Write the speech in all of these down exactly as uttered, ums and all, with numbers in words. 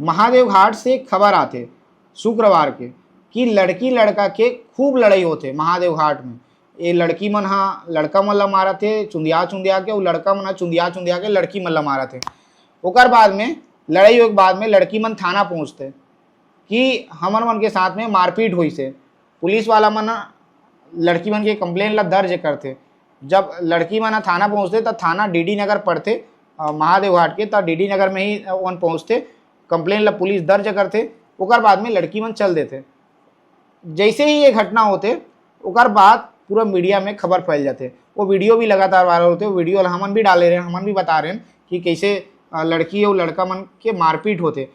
महादेव घाट से खबर आथे शुक्रवार के कि लड़की लड़का के खूब लड़ाई होथे महादेव घाट में। ये लड़की मन हा लड़का मन ला मारत हे, चुंदिया चुंदिया के, अउ लड़का मन हा चुंदिया चुंदिया के लड़की मन ला मारत हे। ओकर बाद में, लड़ाई होए के बाद में लड़की मन थाना पहुंचथे कि हमन मन के साथ में मारपीट होइस हे। पुलिस वाला मन ह लड़की मन के कंप्लेन ला दर्ज करथे। जब लड़की मन ह थाना पहुंचथे, त थाना डीडी नगर पड़थे, अ, महादेव घाट के, त डीडी नगर में ही ओमन पहुंचथे, कंप्लेन ला पुलिस दर्ज करथे, ओकर बाद में लड़की मन चल देथे। जैसे ही ये घटना होथे, ओकर बाद पूरा मीडिया में खबर फैल जाथे। वो वीडियो भी लगातार वायरल होथे, वो वीडियो ला हमन भी डाले रहे, हमन भी बता रहे हैं कि कैसे, अ, लड़की अउ लड़का मन के मारपीट होथे।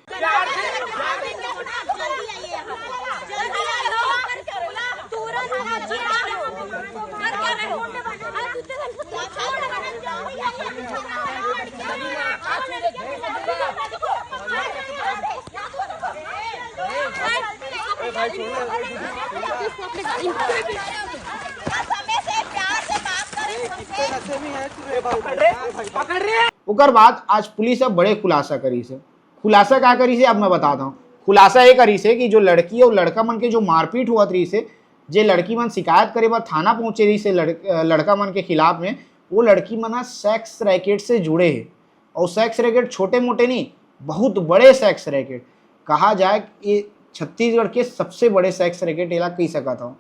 ओकर बाद आज पुलिस अब बड़े खुलासा करिस हे। खुलासा का करिस हे, अब मैं बताता हूँ। खुलासा ये करिस हे कि जो लड़की अउ लड़का मन के जो मारपीट होवत रहिस हे, जे लड़की मन शिकायत करे बर थाना पहुंचे रहिस हे लड़-, अ, लड़का मन के खिलाफ में, वो लड़की मन ह सेक्स रैकेट से जुड़े हे। अउ सेक्स रैकेट छोटे मोटे नहीं, बहुत बड़े सेक्स रैकेट। कहा जाए कि छत्तीसगढ़ के सबसे बड़े सेक्स रैकेट एला कही सकत हव।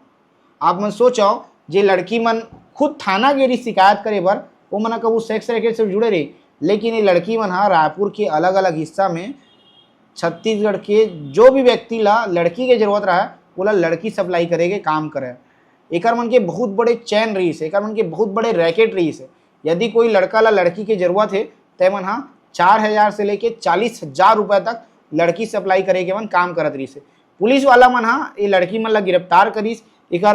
आप मन सोचव, जे लड़की मन खुद थाना गे रहिस शिकायत करे बर, वो मन ह कभू सेक्स रैकेट से जुड़े रही, लेकिन ये लड़की मन ह रायपुर के अलग-अलग हिस्सा में छत्तीसगढ़ के जो भी व्यक्ति ला लड़की के जरूरत रहा, ओला लड़की सप्लाई करे के काम करे। एकर मन के बहुत बड़े चैन रहिस हे, एकर मन के बहुत बड़े रैकेट रहिस हे। यदि कोई लड़का ला लड़की के जरूरत हे, ते मन ह चार हजार से लेके चालीस हजार रुपए तक लड़की सप्लाई करे के मन काम करत रहिस हे। पुलिस वाला मन ह ये लड़की मन ला गिरफ्तार करिस। एकर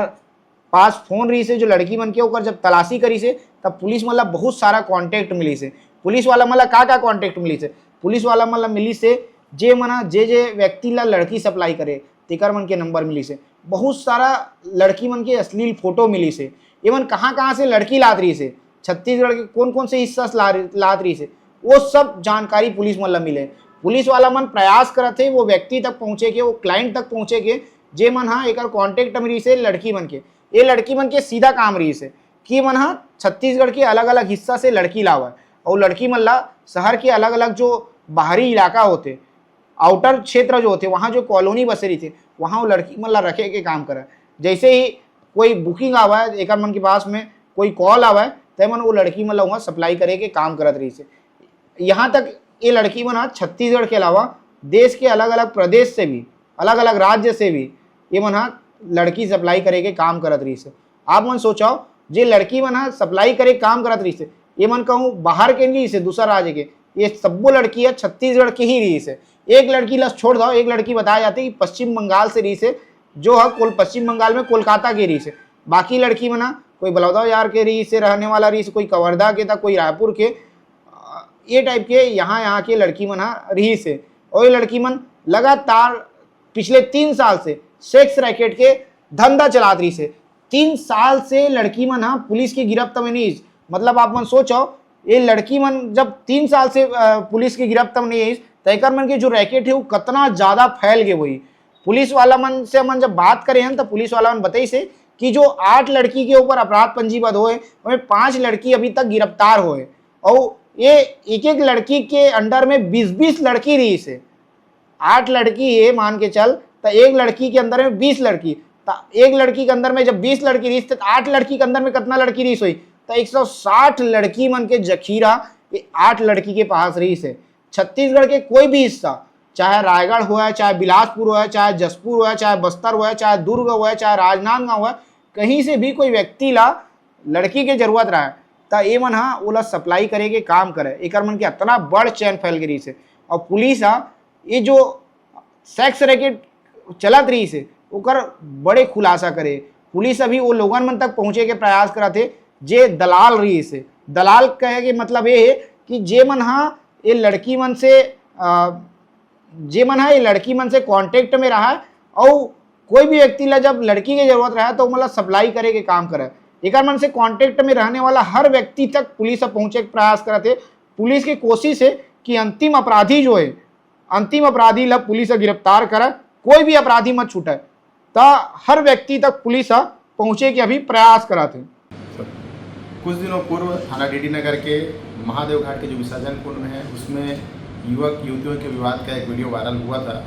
पास फोन रहिस हे जो लड़की मन के, ओकर जब तलाशी करिस हे, तब पुलिस मन ला बहुत सारा कॉन्टैक्ट मिलिस हे। पुलिस वाला मन ला का-का कॉन्टैक्ट मिलिस हे? पुलिस वाला मन ला मिलिस हे, जे मन ह, जे, जे व्यक्ति ला लड़की सप्लाई करे, तेकर मन के नंबर मिलिस हे। बहुत सारा लड़की मन के अश्लील फोटो मिलिस हे। ये मन कहाँ-कहाँ से लड़की लात रहिस हे, छत्तीसगढ़ के कोन-कोन से हिस्सा से ला-, लात रहिस हे, वो सब जानकारी पुलिस मन ला मिले। पुलिस वाला मन प्रयास करत हे वो व्यक्ति तक पहुँचे के, वो क्लाइंट तक पहुँचे के, जे मन ह एकर कॉन्टैक्ट में रहिस हे लड़की मन के। ये लड़की मन के सीधा काम रहिस हे कि मन ह छत्तीसगढ़ के अलग-अलग हिस्सा से लड़की लावय अउ लड़की मन ला शहर के अलग-अलग जो बाहरी इलाका होथे, आउटर क्षेत्र जो होथे, वहाँ जो कॉलोनी बसे रहिथे, वहाँ वो लड़की मन ला रखे के काम करय। जैसे ही कोई बुकिंग आवय, एकर मन के पास में कोई कॉल आवय, ते मन वो लड़की मन ला वहाँ सप्लाई करे के काम करत रहिस हे। यहाँ तक ये लड़की मन ह छत्तीसगढ़ के अलावा देश के अलग-अलग प्रदेश से भी, अलग-अलग राज्य से भी ये मन ह लड़की सप्लाई करे के काम करत रहिस हे। आप मन सोचव, जे लड़की मन ह सप्लाई करे के काम करत रहिस हे, ये मन कहूँ बाहर के नहीं रहिस हे, दूसरा राज्य के, ये सब्बो लड़की ह छत्तीसगढ़ के ही रहिस हे। एक लड़की ला छोड़ दव, एक लड़की बताए जाथे कि पश्चिम बंगाल से रहिस हे, जो ह कोल-, पश्चिम बंगाल में कोलकाता के रहिस हे। बाकी लड़की मन ह कोई बलौदाबाजार के रहिस हे, रहने वाला रहिस हे, कोई कवर्धा के, त कोई रायपुर के, अ, ये टाइप के यहाँ, यहाँ के लड़की मन ह रहिस हे। अउ ये लड़की मन लगातार पिछले तीन साल से सेक्स रैकेट के धंधा चलात रहिस हे। तीन साल से लड़की मन ह पुलिस के गिरफ्त में नहीं, मतलब आप मन सोचव, ये लड़की मन जब तीन साल से, अ, पुलिस के गिरफ्त में नहीं आइस, त एकर मन के जो रैकेट हे, वो कतना ज्यादा फैल गे होही। पुलिस वाला मन से हमन जब बात करे हन, त पुलिस वाला मन बताइस हे कि जो आठ लड़की के ऊपर अपराध पंजीबद्ध होए, ओमे पांच लड़की अभी तक गिरफ्तार होए, अउ ये एक-एक लड़की के अंडर में बीस बीस लड़की रहिस हे। आठ लड़की हे, मान के चल, त एक लड़की के अंदर में बीस लड़की, त एक लड़की के अंदर में जब बीस लड़की रहिस, त आठ लड़की के अंदर में कितना लड़की रहिस होही? त एक सौ साठ लड़की मन के जखीरा ये आठ लड़की के पास रहिस हे। छत्तीसगढ़ के कोई भी हिस्सा, चाहे रायगढ़ होय, चाहे बिलासपुर होय, चाहे जशपुर होय, चाहे बस्तर होय, चाहे दुर्ग होय, चाहे राजनांदगांव होय, कहीं से भी कोई व्यक्ति ला लड़की के जरूरत रहे, त ये मन ह ओला सप्लाई करे के काम करे। एकर मन के अतना बड़ चैन फैल गे रहिस हे। अउ पुलिस ह ये जो सेक्स रैकेट चलत रहिस हे, ओकर बड़े खुलासा करे। पुलिस अभी वो लोगन मन तक पहुंचे के प्रयास करत हे, जे दलाल रहिस हे। दलाल कहे के मतलब ये हे कि जे मन ह ये लड़की मन से, अ, जे मन ह ये लड़की मन से कॉन्टैक्ट में रहा अउ कोई भी व्यक्ति ला जब लड़की के जरूरत रहा, त ओमन ला सप्लाई करे के काम करे। एकर मन से कॉन्टैक्ट में रहने वाला हर व्यक्ति तक पुलिस ह पहुंचे के प्रयास करत हे। पुलिस के कोशिश हे कि अंतिम अपराधी जो हे, अंतिम अपराधी ला पुलिस ह गिरफ्तार करय, कोई भी अपराधी मत छूटय, त हर व्यक्ति तक पुलिस ह पहुंचे के अभी प्रयास करत हे। कुछ दिनों पूर्व थाना डीडी नगर के महादेव घाट के जो विसर्जन कुंड में है, उसमें युवक युवतियों के विवाद का एक वीडियो वायरल हुआ था,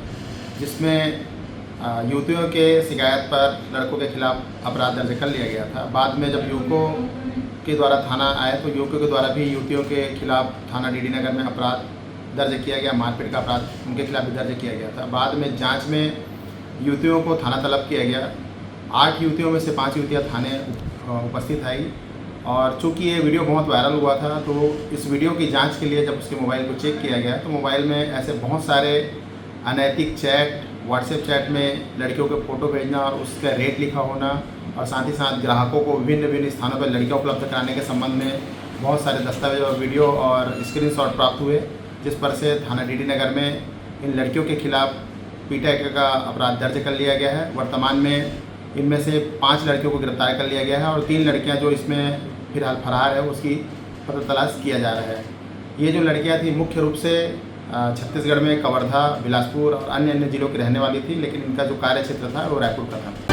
जिसमें, अ, युवतियों के शिकायत पर लड़कों के खिलाफ अपराध दर्ज कर लिया गया था। बाद में जब युवकों के द्वारा थाना आए, तो युवकों के द्वारा भी युवतियों के खिलाफ थाना डीडी नगर में अपराध दर्ज किया गया, मारपीट का अपराध उनके खिलाफ भी दर्ज किया गया था। बाद में जांच में युवतियों को थाना तलब किया गया। आठ युवतियों में से पांच युवतियां थाने उप-, अ, उपस्थित आई। और चूंकि ये वीडियो बहुत वायरल हुआ था, तो इस वीडियो की जांच के लिए जब उसके मोबाइल को चेक किया गया, तो मोबाइल में ऐसे बहुत सारे अनैतिक चैट, WhatsApp चैट में लड़कियों के फ़ोटो भेजना और उसका रेट लिखा होना, और साथ ही साथ ग्राहकों को विभिन्न विभिन्न स्थानों पर लड़कियां उपलब्ध कराने के संबंध में बहुत सारे दस्तावेज और वीडियो और स्क्रीनशॉट प्राप्त हुए, जिस पर से थाना डीडी नगर में इन लड़कियों के खिलाफ पीटा का अपराध दर्ज कर लिया गया है। वर्तमान में इनमें से पाँच लड़कियों को गिरफ्तार कर लिया गया है और तीन लड़कियां जो इसमें फिलहाल फरार है, उसकी पता तलाश किया जा रहा है। ये जो लड़कियां थी, मुख्य रूप से, अ, छत्तीसगढ़ में कवर्धा, बिलासपुर और अन्य अन्य जिलों की रहने वाली थी, लेकिन इनका जो कार्य क्षेत्र था, वो रायपुर का था।